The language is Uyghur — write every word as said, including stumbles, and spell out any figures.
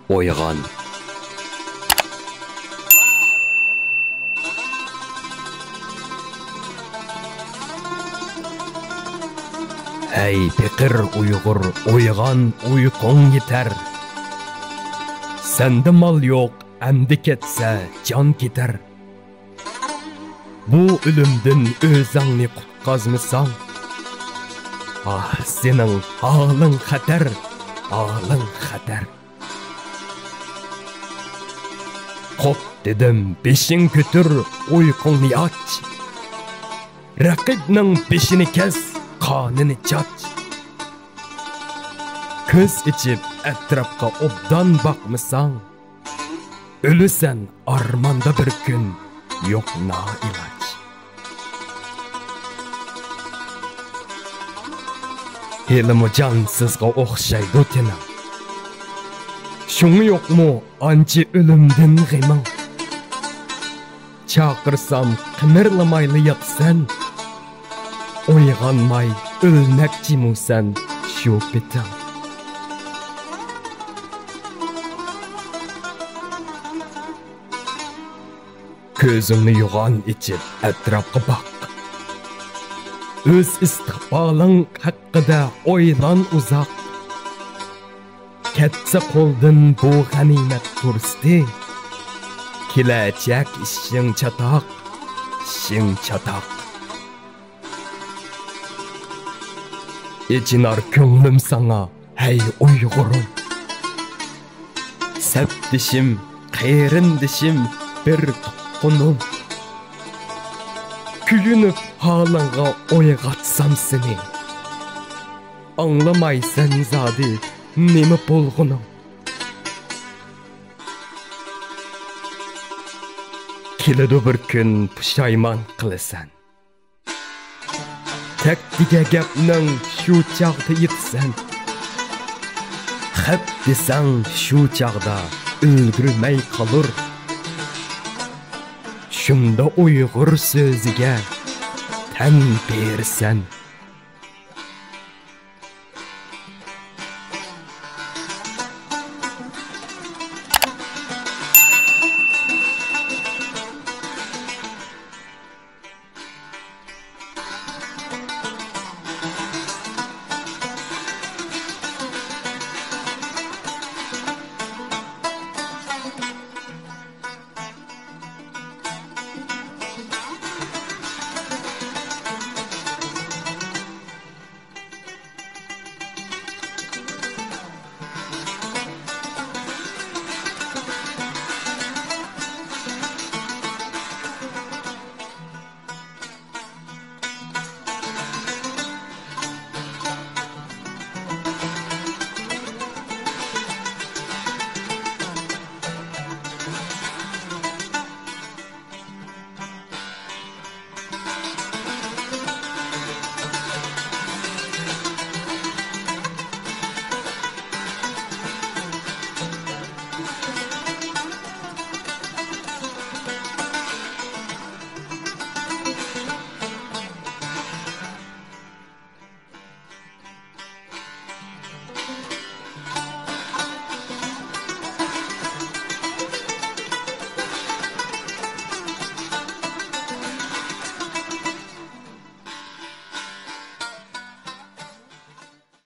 ئويغان. ھەي پېقىر ئۇيغۇر، ئويغان، ئۇيقۇڭ يېتەر. سەندە مال يوق، ئەمدى كەتسە جان كېتەر. بۇ ئۆلۈمدىن ئۆزۈڭنى قۇتقازمىساڭ، ئاھ، سېنىڭ ھالىڭ خەتەر، ھالىڭ خەتەر. قوپ دېدىم، بېشىڭ كۆتۈر، ئۇيقۇڭنى ئاچ. رەقىبنىڭ بېشىنى كەس، قانىنى چاچ. كۆز ئېچىپ ئەتراپقا ئوبدان باقمىساڭ، ئۆلىسەن ئارماندا بىر كۈن، يوق نائىلاج. ھېلىمۇ جانسىزغا ئوخشايدۇ تېنىڭ. شۇڭا يوقمۇ ئانچە ئۆلۈمدىن غېمىڭ؟ چاقىرسام قىمىرلىمايلا ياتىسەن. ئويغانماي ئۆلمەكچىمۇ سەن شۇ پېتىڭ؟ كۆزۈڭنى يوغان ئېچىپ ئەتراپقا باق. ئۆز ئىستىقبالىڭ ھەققىدە ئويلان ئۇزاق. كەتسە قولدىن بۇ غەنىيمەت پۇرسىتى، كېلەچەك ئىشىڭ چاتاق، ئىشىڭ چاتاق. ئېچىنار كۆڭلۈم ساڭا، ھەي ئۇيغۇرۇم. سەپدىشىم، قېرىندىشىم، بىر تۇغقىنىم. كۆيۈنۈپ ھالىڭغا ئويغاتسام سېنى، ئاڭلىمايسەن زادى نېمە بولغىنىڭ. كېلىدۇ بىر كۈن پۇشايمان قىلىسەن. تەكتىگە گەپنىڭ شۇ چاغدا يېتىسەن. خەپ دېسەڭ شۇ چاغدا ئۈلگۈرمەي قالۇر. شۇندا ئۇيغۇر سۆزىگە تەن بېرىسەن.